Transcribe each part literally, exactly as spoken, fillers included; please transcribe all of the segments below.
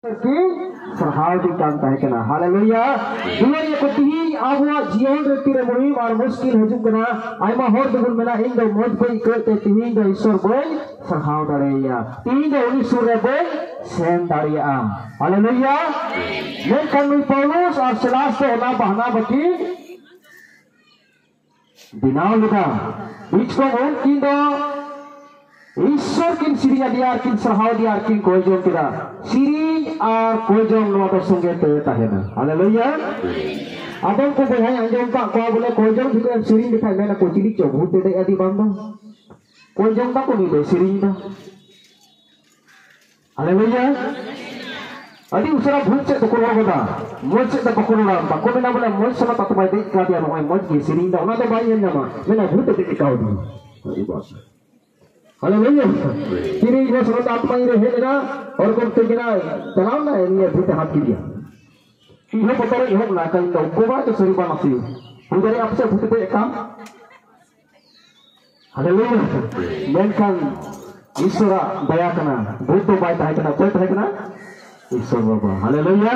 ᱠᱤᱱ ᱥᱟᱨᱦᱟᱣ ᱫᱤ ᱠᱟᱱ ᱛᱟᱦᱮᱸ ᱠᱟᱱᱟ᱾ ᱦᱟᱞᱮᱞᱩᱭᱟ᱾ ᱫᱩᱞᱟᱹᱲᱤᱭᱟᱹ ᱠᱚ, ᱛᱤᱦᱤᱧ ᱟᱵᱚᱣᱟᱜ ᱡᱤᱭᱚᱱ ᱨᱮ ᱛᱤᱨᱮ ᱢᱩᱦᱤᱢ ᱟᱨ ᱢᱩᱥᱠᱤᱞ ᱦᱤᱡᱩᱜ ᱠᱟᱱᱟ, ᱟᱭᱢᱟ ᱦᱚᱲ ᱫᱚᱵᱚᱱ ᱢᱮᱱᱟ, "ᱤᱧ ᱫᱚ ᱢᱚᱡᱽ ᱵᱟᱹᱧ ᱟᱹᱭᱠᱟᱹᱣᱮᱫ ᱛᱮ ᱛᱤᱦᱤᱧ ᱫᱚ ᱤᱥᱥᱚᱨ ᱵᱟᱹᱧ ᱥᱟᱨᱦᱟᱣ ᱫᱟᱲᱮᱭᱟᱭᱟ, ᱛᱤᱦᱤᱧ ᱫᱚ ᱩᱱᱤ ᱥᱩᱨ ᱨᱮ ᱵᱟᱹᱧ ᱥᱮᱱ ᱫᱟᱲᱮᱭᱟᱜᱼᱟ᱾" ᱦᱟᱞᱮᱞᱩᱭᱟ᱾ ᱢᱮᱱᱠᱷᱟᱱ ᱱᱩᱭ ᱯᱟᱣᱞᱩᱥ ᱟᱨ ᱥᱤᱞᱟᱥ ᱫᱚ ᱚᱱᱟ ᱵᱟᱦᱱᱟ ᱵᱟᱹᱠᱤᱱ ᱵᱮᱱᱟᱣ ᱞᱮᱫᱟ᱾ ᱵᱤᱪᱠᱚᱢ ᱩᱱᱠᱤᱱ ᱫᱚ ᱤᱥᱥᱚᱨ ᱠᱤᱱ ᱥᱮᱨᱮᱧ ᱟᱫᱮᱭᱟ ᱟᱨ ᱠᱤᱱ ᱥᱟᱨᱦᱟᱣ ᱟᱫᱮᱭᱟ ᱟᱨ ᱠᱤᱱ ᱠᱚᱭ ᱡᱚᱝ ᱠᱮᱫᱟ᱾ ᱥᱮᱨᱮᱧ ᱟᱨ ᱠᱚᱭ ᱡᱚᱝ ᱱᱚᱣᱟ ᱫᱚ ᱥᱚᱸᱜᱮ ᱛᱮ ᱛᱟᱦᱮᱱᱟ᱾ ᱦᱟᱞᱮᱞᱩᱭᱟ᱾ ᱟᱫᱚᱢ ᱠᱚ ᱵᱚᱭᱦᱟᱧ ᱟᱸᱡᱚᱢ ᱠᱟᱜ ᱠᱚᱣᱟ ᱵᱚᱞᱮ ᱠᱚᱭ ᱡᱚᱝ ᱡᱚᱠᱷᱚᱱ ᱮᱢ ᱥᱮᱨᱮᱧ ᱞᱮᱠᱷᱟᱱ ᱢᱮᱱᱟᱠᱚ, "ᱪᱤᱞᱤ ᱪᱚ ᱵᱷᱩᱛ ᱮ ᱫᱮᱡ ᱟᱫᱮ ᱵᱟᱝ ᱫᱚ?" ᱠᱚᱭ ᱡᱚᱝ ᱫᱟᱠᱚ ᱱᱩᱭ ᱫᱚᱭ ᱥᱮᱨᱮᱧ ᱫᱟ᱾ ᱦᱟᱞᱮᱞᱩᱭᱟ᱾ ᱟᱹᱰᱤ ᱩᱥᱟᱹᱨᱟ ᱵᱷᱩᱛ ᱥᱮᱫ ᱫᱚᱠᱚ ᱨᱚᱲ ᱜᱚᱫᱟ, ᱢᱚᱡᱽ ᱥᱮᱫ ᱫᱚ ᱵᱟᱠᱚ ᱨᱚᱲᱟ᱾ ᱵᱟᱠᱚ ᱢᱮᱱᱟ ᱵᱚᱞᱮ ᱢᱚᱡᱽ ᱥᱟᱞᱟᱜ ᱛᱟᱛᱢᱟᱭ ᱫᱮᱡ ᱠᱟᱫᱮᱭᱟ, ᱱᱚᱜᱼᱚᱭ ᱢᱚᱡᱽ ᱜᱮ ᱥᱮᱨᱮᱧ ᱫᱟ, ᱚᱱᱟ ᱫᱚ ᱵᱟᱭ ᱧᱮᱞ ᱧᱟᱢᱟ, ᱢᱮᱱᱟ ᱵᱷᱩᱛ ᱮ ᱫᱮᱡ ᱠᱟᱣᱫᱤᱧᱟ᱾ ᱦᱟᱞᱮᱞᱩᱭᱟ᱾ ᱛᱤᱨᱤ ᱵᱚᱪᱷᱚᱨ ᱫᱚ ᱟᱛᱢᱟ ᱤᱧ ᱨᱮ ᱦᱮᱡ ᱮᱱᱟ, ᱦᱚᱲ ᱠᱚ ᱢᱤᱛᱟᱹᱧ ᱠᱟᱱᱟ, "ᱪᱟᱞᱟᱣ ᱱᱟᱭ, ᱱᱤᱭᱟᱹ ᱵᱷᱩᱛ ᱮ ᱦᱟᱛ ᱠᱮᱫᱮᱭᱟ᱾" ᱤᱧ ᱦᱚᱸ ᱵᱚᱛᱚᱨ ᱤᱧ ᱮᱦᱚᱵ ᱱᱟ, ᱠᱟᱹᱧ ᱫᱚ ᱵᱟᱵᱟ ᱫᱚ ᱥᱟᱹᱨᱤ ᱵᱟᱝ ᱟᱥᱮ ᱦᱩᱭ ᱫᱟᱲᱮᱭᱟᱜᱼᱟ, ᱯᱟᱥᱮ ᱵᱷᱩᱛ ᱮ ᱫᱮᱡ ᱟᱠᱟᱱ᱾ ᱦᱟᱞᱮᱞᱩᱭᱟ᱾ ᱢᱮᱱᱠᱷᱟᱱ ᱤᱥᱥᱚᱨᱟᱜ ᱫᱟᱭᱟ ᱠᱟᱱᱟ, ᱵᱷᱩᱛ ᱫᱚ ᱵᱟᱭ ᱛᱟᱦᱮᱸ ᱠᱟᱱᱟ᱾ ᱚᱠᱚᱭ ᱛᱟᱦᱮᱸ ᱠᱟᱱᱟ? ᱤᱥᱥᱚᱨ ᱵᱟᱵᱟ᱾ ᱦᱟᱞᱮᱞᱩᱭᱟ᱾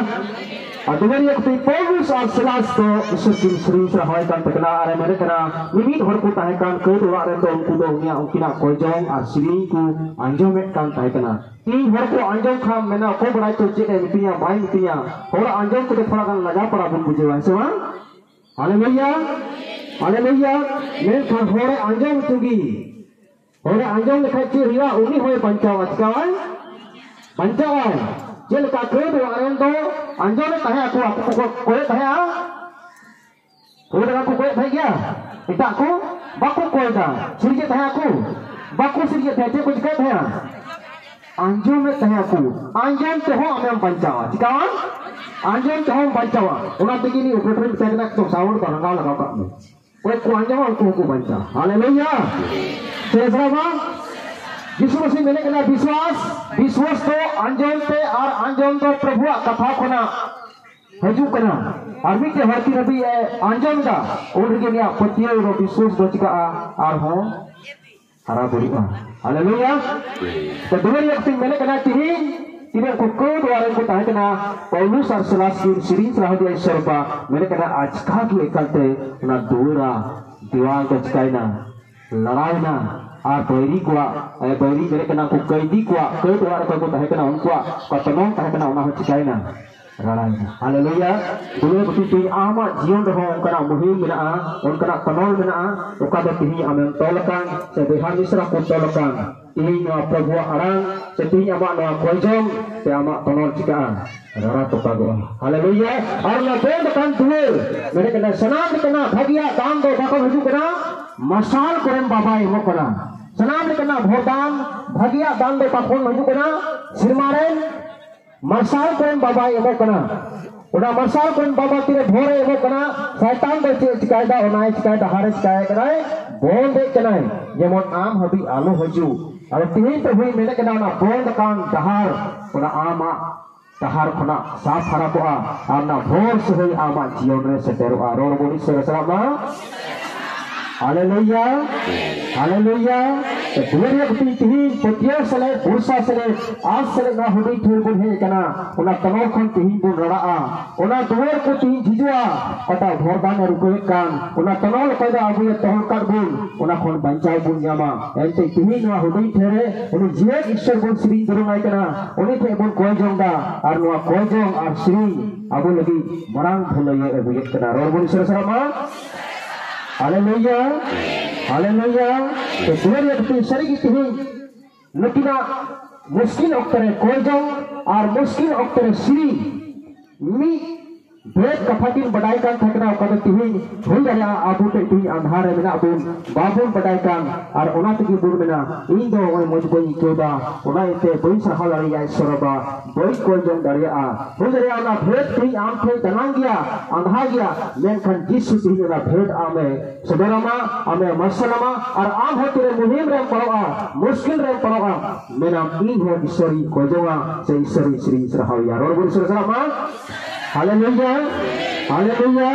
ᱟᱨ ᱫᱩᱞᱟᱹᱲᱤᱭᱟᱹ ᱠᱚ, ᱯᱟᱣᱞᱩᱥ ᱟᱨ ᱥᱤᱞᱟᱥ ᱫᱚ ᱤᱥᱥᱚᱨ ᱠᱤᱱ ᱥᱮᱨᱮᱧ ᱥᱟᱨᱦᱟᱣᱟᱭ ᱠᱟᱱ ᱛᱟᱦᱮᱸ ᱠᱟᱱᱟ᱾ ᱟᱨ ᱮ ᱢᱮᱱᱮᱫ ᱠᱟᱱᱟ, ᱢᱤᱢᱤᱫ ᱦᱚᱲ ᱠᱚ ᱛᱟᱦᱮᱸ ᱠᱟᱱ ᱠᱟᱹᱛ ᱚᱲᱟᱜ ᱨᱮᱱ ᱫᱚ ᱩᱱᱠᱩ ᱫᱚ ᱩᱱᱤᱭᱟᱜ, ᱩᱱᱠᱤᱱᱟᱜ ᱠᱚᱭ ᱡᱚᱝ ᱟᱨ ᱥᱮᱨᱮᱧ ᱠᱚ ᱟᱸᱡᱚᱢᱮᱫ ᱠᱟᱱ ᱛᱟᱦᱮᱸ ᱠᱟᱱᱟ᱾ ᱛᱤᱦᱤᱧ ᱦᱚᱲ ᱠᱚ ᱟᱸᱡᱚᱢ ᱠᱷᱟᱱ ᱢᱮᱱᱟ, "ᱚᱠᱚᱭ ᱵᱟᱲᱟᱭ ᱪᱚ ᱪᱮᱫ ᱮ ᱢᱤᱛᱟᱹᱧᱟ, ᱵᱟᱭ ᱢᱤᱛᱟᱹᱧᱟ?" ᱦᱚᱲ ᱟᱸᱡᱚᱢ ᱠᱟᱛᱮ ᱛᱷᱚᱲᱟ ᱜᱟᱱ ᱞᱟᱡᱟᱣ ᱯᱟᱲᱟ ᱵᱚᱱ ᱵᱩᱡᱷᱟᱹᱣᱟ, ᱦᱮᱸ ᱥᱮ ᱵᱟᱝ? ᱦᱟᱞᱮᱞᱩᱭᱟ, ᱦᱟᱞᱮᱞᱩᱭᱟ᱾ ᱢᱮᱱᱠᱷᱟᱱ ᱦᱚᱲᱮ ᱟᱸᱡᱚᱢ ᱦᱚᱪᱚ ᱜᱮ, ᱦᱚᱲᱮ ᱟᱸᱡᱚᱢ ᱞᱮᱠᱷᱟᱡ ᱪᱮᱫ ᱦᱩᱭᱩᱜᱼᱟ? ᱩᱱᱤ ᱦᱚᱸᱭ ᱵᱟᱧᱪᱟᱣᱟ᱾ ᱪᱤᱠᱟᱣᱟᱭ? ᱵᱟᱧᱪᱟᱣᱟᱭ᱾ ᱪᱮᱫ ᱞᱮᱠᱟ ᱠᱟᱹᱛ ᱚᱲᱟᱜ ᱨᱮᱱ ᱫᱚ ᱟᱸᱡᱚᱢᱮᱫ ᱛᱟᱦᱮᱸ ᱟᱠᱚ, ᱟᱠᱚ ᱠᱚ ᱠᱚᱭᱮᱫ ᱛᱟᱦᱮᱸᱜᱼᱟ, ᱦᱩᱲᱩ ᱫᱟᱠᱟ ᱠᱚ ᱠᱚᱭᱮᱫ ᱛᱟᱦᱮᱸ ᱜᱮᱭᱟ? ᱮᱴᱟᱜ ᱠᱚ ᱵᱟᱠᱚ ᱠᱚᱭᱮᱫᱟ᱾ ᱥᱤᱨᱡᱟᱹᱜ ᱛᱟᱦᱮᱸ ᱟᱠᱚ? ᱵᱟᱠᱚ ᱥᱤᱨᱡᱟᱹᱜ ᱛᱟᱦᱮᱸ᱾ ᱪᱮᱫ ᱠᱚ ᱪᱤᱠᱟᱹᱭᱮᱫ ᱛᱟᱦᱮᱸᱜᱼᱟ? ᱟᱸᱡᱚᱢᱮᱫ ᱛᱟᱦᱮᱸ ᱟᱠᱚ᱾ ᱟᱸᱡᱚᱢ ᱛᱮᱦᱚᱸ ᱟᱢᱮᱢ ᱵᱟᱧᱪᱟᱣᱟ᱾ ᱪᱤᱠᱟᱣᱟ? ᱟᱸᱡᱚᱢ ᱛᱮᱦᱚᱸᱢ ᱵᱟᱧᱪᱟᱣᱟ᱾ ᱚᱱᱟ ᱛᱮᱜᱮ ᱱᱤᱭᱟᱹ ᱚᱯᱟᱨᱮᱴᱚᱨ ᱢᱮᱛᱟᱭ ᱠᱟᱱᱟ, "ᱮᱠᱫᱚᱢ ᱥᱟᱣᱩᱱᱰ ᱫᱚ ᱨᱟᱸᱜᱟᱣ ᱞᱟᱜᱟᱣ ᱠᱟᱜ ᱢᱮ᱾ ᱚᱠᱚᱭ ᱠᱚ ᱟᱸᱡᱚᱢᱟ ᱩᱱᱠᱩ ᱦᱚᱸᱠᱚ ᱵᱟᱧᱪᱟᱣᱟ᱾" ᱦᱟᱞᱮᱞᱩᱭᱟ᱾ ᱥᱮ ᱥᱟᱨᱟ ᱵᱟᱝ? ᱡᱤᱥᱩ ᱢᱟᱹᱥᱤ ᱢᱮᱱᱮᱫ ᱠᱟᱱᱟ, ᱵᱤᱥᱣᱟᱥ, ᱵᱤᱥᱣᱟᱥ ᱫᱚ ᱟᱸᱡᱚᱢ ᱛᱮ, ᱟᱨ ᱟᱸᱡᱚᱢ ᱫᱚ ᱯᱨᱚᱵᱷᱩᱣᱟᱜ ᱠᱟᱛᱷᱟ ᱠᱷᱚᱱᱟᱜ ᱦᱤᱡᱩᱜ ᱠᱟᱱᱟ᱾ ᱟᱨ ᱢᱤᱫᱴᱮᱡ ᱦᱚᱲ ᱛᱤᱱ ᱦᱟᱹᱵᱤᱡ ᱮ ᱟᱸᱡᱚᱢ ᱮᱫᱟ, ᱩᱱ ᱨᱮᱜᱮ ᱩᱱᱤᱭᱟᱜ ᱯᱟᱹᱛᱭᱟᱹᱣ ᱫᱚ, ᱵᱤᱥᱣᱟᱥ ᱫᱚ ᱪᱤᱠᱟᱜᱼᱟ? ᱟᱨᱦᱚᱸ ᱦᱟᱨᱟ ᱵᱩᱨᱩᱜᱼᱟ᱾ ᱦᱟᱞᱮᱞᱩᱭᱟ᱾ ᱛᱚ ᱫᱩᱞᱟᱹᱲ ᱤᱭᱟᱹ ᱠᱟᱛᱮᱧ ᱢᱮᱱᱮᱫ ᱠᱟᱱᱟ, ᱛᱤᱦᱤᱧ ᱛᱤᱱᱟᱹᱜ ᱠᱚ ᱠᱟᱹᱣ ᱫᱚ ᱟᱨ ᱠᱚ ᱛᱟᱦᱮᱸ ᱠᱟᱱᱟ, ᱯᱟᱣᱞᱩᱥ ᱟᱨ ᱥᱤᱞᱟᱥ ᱠᱤᱱ ᱥᱮᱨᱮᱧ ᱥᱟᱞᱟᱜ ᱦᱩᱫᱤ ᱟᱭ ᱥᱚᱨᱵᱟ ᱢᱮᱱᱮᱫ ᱠᱟᱱᱟ, ᱟᱪᱠᱟ ᱜᱮ ᱮᱠᱟᱞᱛᱮ ᱚᱱᱟ ᱫᱩᱣᱟᱹᱨᱟ ᱫᱮᱣᱟᱞ ᱫᱚ ᱪᱤᱠᱟᱭᱮᱱᱟ, ᱞᱟᱲᱟᱣᱮᱱᱟ᱾ ᱟᱨ ᱵᱟᱹᱭᱨᱤ ᱠᱚᱣᱟᱜ, ᱮ, ᱵᱟᱹᱭᱨᱤ ᱢᱮᱱᱮᱫ ᱠᱟᱱᱟ ᱠᱚ, ᱠᱟᱹᱭᱫᱤ ᱠᱚᱣᱟᱜ, ᱠᱟᱹᱭᱫ ᱚᱲᱟᱜ ᱨᱮ ᱚᱠᱚᱭ ᱠᱚ ᱛᱟᱦᱮᱸ ᱠᱟᱱᱟ, ᱩᱱᱠᱩᱣᱟᱜ ᱚᱠᱟ ᱛᱚᱱᱚᱞ ᱛᱟᱦᱮᱸ ᱠᱟᱱᱟ, ᱚᱱᱟ ᱦᱚᱸ ᱪᱤᱠᱟᱭᱮᱱᱟ, ᱨᱟᱲᱟᱭᱮᱱᱟ᱾ ᱦᱟᱞᱮᱞᱩᱭᱟ᱾ ᱫᱩᱞᱟᱹᱲ ᱵᱩᱴᱤ ᱛᱮᱦᱮᱧ ᱟᱢᱟᱜ ᱡᱤᱭᱚᱱ ᱨᱮᱦᱚᱸ ᱚᱱᱠᱟᱱᱟᱜ ᱢᱩᱦᱤᱢ ᱢᱮᱱᱟᱜᱼᱟ, ᱚᱱᱠᱟᱱᱟᱜ ᱛᱚᱱᱚᱞ ᱢᱮᱱᱟᱜᱼᱟ, ᱚᱠᱟ ᱫᱚ ᱛᱮᱦᱮᱧ ᱟᱢᱮᱢ ᱛᱚᱞ ᱟᱠᱟᱱ ᱥᱮ ᱵᱚᱭᱦᱟ ᱢᱤᱥᱨᱟ ᱠᱚ ᱛᱚᱞ ᱟᱠᱟᱱ᱾ ᱛᱮᱦᱮᱧ ᱱᱚᱣᱟ ᱯᱨᱚᱵᱷᱩᱣᱟᱜ ᱟᱲᱟᱝ ᱥᱮ ᱛᱮᱦᱮᱧ ᱟᱢᱟᱜ ᱱᱚᱣᱟ ᱠᱚᱭᱡᱚᱢ ᱥᱮ ᱟᱢᱟᱜ ᱛᱚᱱᱚᱞ ᱪᱤᱠᱟᱜᱼᱟ? ᱨᱟᱲᱟ ᱛᱚᱯᱟᱜᱚᱜᱼᱟ᱾ ᱦᱟᱞᱮᱞᱩᱭᱟ᱾ ᱟᱨ ᱚᱱᱟ ᱵᱚᱱᱫ ᱟᱠᱟᱱ ᱫᱩᱣᱟᱹᱨ, ᱢᱮᱱᱮᱫ ᱠᱟᱱᱟ, ᱥᱟᱱᱟᱢ ᱞᱮᱠᱟᱱᱟᱜ ᱵᱷᱟᱹᱜᱤᱭᱟᱜ ᱫᱟᱱ ᱫᱚ ᱚᱠᱟ ᱠᱷᱚᱱ ᱦᱤᱡᱩᱜ ᱠᱟᱱᱟ? ᱢᱟᱨᱥᱟᱞ ᱠᱚᱨᱮᱱ ᱵᱟᱵᱟᱭ ᱮᱢᱚᱜ ᱠᱟᱱᱟ᱾ ᱥᱟᱱᱟᱢ ᱞᱮᱠᱟᱱᱟᱜ ᱵᱷᱚᱨᱫᱟᱱ, ᱵᱷᱟᱹᱜᱤᱭᱟᱜ ᱫᱟᱱ ᱫᱚ ᱚᱠᱟ ᱠᱷᱚᱱ ᱦᱤᱡᱩᱜ ᱠᱟᱱᱟ? ᱥᱮᱨᱢᱟ ᱨᱮᱱ ᱢᱟᱨᱥᱟᱞ ᱠᱚᱨᱮᱱ ᱵᱟᱵᱟᱭ ᱮᱢᱚᱜ ᱠᱟᱱᱟ᱾ ᱚᱱᱟ ᱢᱟᱨᱥᱟᱞ ᱠᱚᱨᱮᱱ ᱵᱟᱵᱟ ᱛᱤᱨᱮ ᱵᱷᱳᱨᱮ ᱮᱢᱚᱜ ᱠᱟᱱᱟ, ᱥᱟᱭᱛᱟᱱ ᱫᱚ ᱪᱮᱫ ᱮ ᱪᱤᱠᱟᱭᱮᱫᱟ? ᱚᱱᱟᱭ ᱪᱤᱠᱟᱭᱮᱫᱟ, ᱰᱟᱦᱟᱨᱮ ᱪᱤᱠᱟᱭᱮᱫ ᱠᱟᱱᱟᱭ, ᱵᱚᱱᱫᱮᱫ ᱠᱟᱱᱟᱭ, ᱡᱮᱢᱚᱱ ᱟᱢ ᱦᱟᱹᱵᱤᱡ ᱟᱞᱚ ᱦᱤᱡᱩᱜ᱾ ᱟᱫᱚ ᱛᱮᱦᱮᱧ ᱯᱨᱚᱵᱷᱩᱭ ᱢᱮᱱᱮᱫ ᱠᱟᱱᱟ, ᱚᱱᱟ ᱵᱚᱱᱫ ᱟᱠᱟᱱ ᱰᱟᱦᱟᱨ, ᱚᱱᱟ ᱟᱢᱟᱜ ᱰᱟᱦᱟᱨ ᱠᱷᱚᱱᱟᱜ ᱥᱟᱯ ᱯᱷᱟᱨᱟᱠᱚᱜᱼᱟ ᱟᱨ ᱚᱱᱟ ᱵᱷᱳᱨ ᱥᱟᱹᱦᱤ ᱟᱢᱟᱜ ᱡᱤᱭᱚᱱ ᱨᱮ ᱥᱮᱴᱮᱨᱚᱜᱼᱟ᱾ ᱨᱚᱲ ᱵᱚᱱ ᱤᱥᱚᱨ ᱥᱟᱞᱟᱜ ᱢᱟ᱾ ᱦᱟᱞᱮᱞᱩᱭᱟ, ᱦᱟᱞᱮᱞᱩᱭᱟ᱾ ᱫᱩᱞᱟᱹᱲᱤᱭᱟᱹ ᱠᱚ, ᱛᱮᱦᱮᱧ ᱯᱟᱹᱛᱭᱟᱹᱣ ᱥᱮᱞᱮᱫ, ᱵᱷᱚᱨᱥᱟ ᱥᱮᱞᱮᱫ, ᱟᱥ ᱥᱮᱞᱮᱫ ᱱᱚᱣᱟ ᱦᱩᱰᱤᱧ ᱴᱷᱮᱱ ᱵᱚᱱ ᱦᱮᱡ ᱟᱠᱟᱱᱟ᱾ ᱚᱱᱟ ᱛᱚᱱᱚᱞ ᱠᱷᱚᱱ ᱛᱮᱦᱮᱧ ᱵᱚᱱ ᱨᱟᱲᱟᱜᱼᱟ᱾ ᱚᱱᱟ ᱫᱩᱣᱟᱹᱨ ᱠᱚ ᱛᱮᱦᱮᱧ ᱡᱷᱤᱡᱚᱜᱼᱟ᱾ ᱚᱠᱟᱴᱟᱜ ᱵᱷᱚᱨᱫᱟᱱ ᱮ ᱨᱩᱠᱟᱹᱣᱮᱫ ᱠᱟᱱ, ᱚᱱᱟ ᱛᱚᱱᱚᱞ ᱚᱠᱚᱭ ᱫᱚ ᱟᱵᱚᱭ ᱛᱚᱞ ᱠᱟᱫ ᱵᱚᱱ, ᱚᱱᱟ ᱠᱷᱚᱱ ᱵᱟᱧᱪᱟᱣ ᱵᱚᱱ ᱧᱟᱢᱟ᱾ ᱮᱱᱛᱮ ᱛᱮᱦᱮᱧ ᱱᱚᱣᱟ ᱦᱩᱰᱤᱧ ᱴᱷᱮᱱ ᱨᱮ ᱩᱱᱤ ᱡᱤᱣᱮᱫ ᱤᱥᱚᱨ ᱵᱚᱱ ᱥᱮᱨᱮᱧ ᱫᱩᱨᱟᱹᱝ ᱟᱭ ᱠᱟᱱᱟ᱾ ᱩᱱᱤ ᱴᱷᱮᱱ ᱵᱚᱱ ᱠᱚᱭ ᱡᱚᱝ ᱫᱟ ᱟᱨ ᱱᱚᱣᱟ ᱠᱚᱭ ᱡᱚᱝ ᱟᱨ ᱥᱮᱨᱮᱧ ᱟᱵᱚ ᱞᱟᱹᱜᱤᱫ ᱢᱟᱨᱟᱝ ᱵᱷᱟᱹᱞᱟᱹᱭ ᱮ ᱟᱹᱜᱩᱭᱮᱫ ᱠᱟᱱᱟ᱾ ᱨᱚᱲ ᱵᱚᱱ ᱤᱥᱚᱨ ᱥᱟᱞᱟᱜ ᱢᱟ᱾ ᱦᱟᱞᱮᱞᱩᱭᱟ, ᱦᱟᱞᱮᱞᱩᱭᱟ᱾ ᱛᱚ ᱫᱩᱞᱟᱹᱲᱤᱭᱟᱹ ᱠᱚ, ᱥᱟᱹᱨᱤ ᱜᱮ ᱛᱮᱦᱮᱧ ᱱᱩᱠᱤᱱᱟᱜ ᱢᱩᱥᱠᱤᱞ ᱚᱠᱛᱚ ᱨᱮ ᱠᱚᱭ ᱡᱚᱝ ᱟᱨ ᱢᱩᱥᱠᱤᱞ ᱚᱠᱛᱚ ᱨᱮ ᱥᱮᱨᱮᱧ ᱢᱤᱫ ᱵᱷᱮᱫ ᱠᱟᱛᱷᱟ ᱠᱤᱱ ᱵᱟᱰᱟᱭ ᱠᱟᱱ ᱛᱟᱦᱮᱸ ᱠᱟᱱᱟ, ᱚᱠᱟ ᱫᱚ ᱛᱮᱦᱮᱧ ᱦᱩᱭ ᱫᱟᱲᱮᱭᱟᱜᱼᱟ ᱟᱵᱚ ᱴᱷᱮᱱ ᱛᱮᱦᱮᱧ ᱟᱸᱫᱷᱟᱨ ᱨᱮ ᱢᱮᱱᱟᱜ ᱵᱚᱱ, ᱵᱟᱵᱚᱱ ᱵᱟᱰᱟᱭ ᱠᱟᱱ, ᱟᱨ ᱚᱱᱟ ᱛᱮᱜᱮ ᱵᱚᱱ ᱢᱮᱱᱟ, "ᱤᱧ ᱫᱚ ᱱᱚᱜᱼᱚᱭ ᱢᱚᱡᱽ ᱵᱟᱹᱧ ᱟᱹᱭᱠᱟᱹᱣ ᱮᱫᱟ, ᱚᱱᱟ ᱤᱭᱟᱹᱛᱮ ᱵᱟᱹᱧ ᱥᱟᱨᱦᱟᱣ ᱫᱟᱲᱮᱭᱟᱜᱼᱟ ᱤᱥᱚᱨ ᱵᱟᱵᱟ, ᱵᱟᱹᱧ ᱠᱚᱭ ᱡᱚᱝ ᱫᱟᱲᱮᱭᱟᱜᱼᱟ᱾" ᱦᱩᱭ ᱫᱟᱲᱮᱭᱟᱜᱼᱟ ᱚᱱᱟ ᱵᱷᱮᱫ ᱛᱮᱦᱮᱧ ᱟᱢ ᱴᱷᱮᱱ ᱫᱟᱱᱟᱝ ᱜᱮᱭᱟ, ᱟᱸᱫᱷᱟ ᱜᱮᱭᱟ, ᱢᱮᱱᱠᱷᱟᱱ ᱡᱤᱥᱩ ᱛᱮᱦᱮᱧ ᱚᱱᱟ ᱵᱷᱮᱫ ᱟᱢᱮ ᱥᱚᱫᱚᱨᱟᱢᱟ, ᱟᱢᱮ ᱢᱟᱨᱥᱟᱞᱟᱢᱟ, ᱟᱨ ᱟᱢ ᱦᱚᱸ ᱛᱤᱨᱮ ᱢᱩᱦᱤᱢ ᱨᱮᱢ ᱯᱟᱲᱟᱜᱼᱟ, ᱢᱩᱥᱠᱤᱞ ᱨᱮᱢ ᱯᱟᱲᱟᱜᱼᱟ, ᱢᱮᱱᱟᱢ, "ᱤᱧ ᱦᱚᱸ ᱤᱥᱚᱨᱤᱧ ᱠᱚᱭ ᱡᱚᱝᱟ ᱥᱮ ᱤᱥᱚᱨᱤᱧ ᱥᱮᱨᱮᱧ ᱥᱟᱨᱦᱟᱣᱮᱭᱟ᱾" ᱨᱚᱲ ᱵᱚᱱ ᱤᱥᱚᱨ ᱥᱟᱞᱟᱜ ᱢᱟ᱾ ᱦᱟᱞᱮᱞᱩᱭᱟ, ᱦᱟᱞᱮᱞᱩᱭᱟ᱾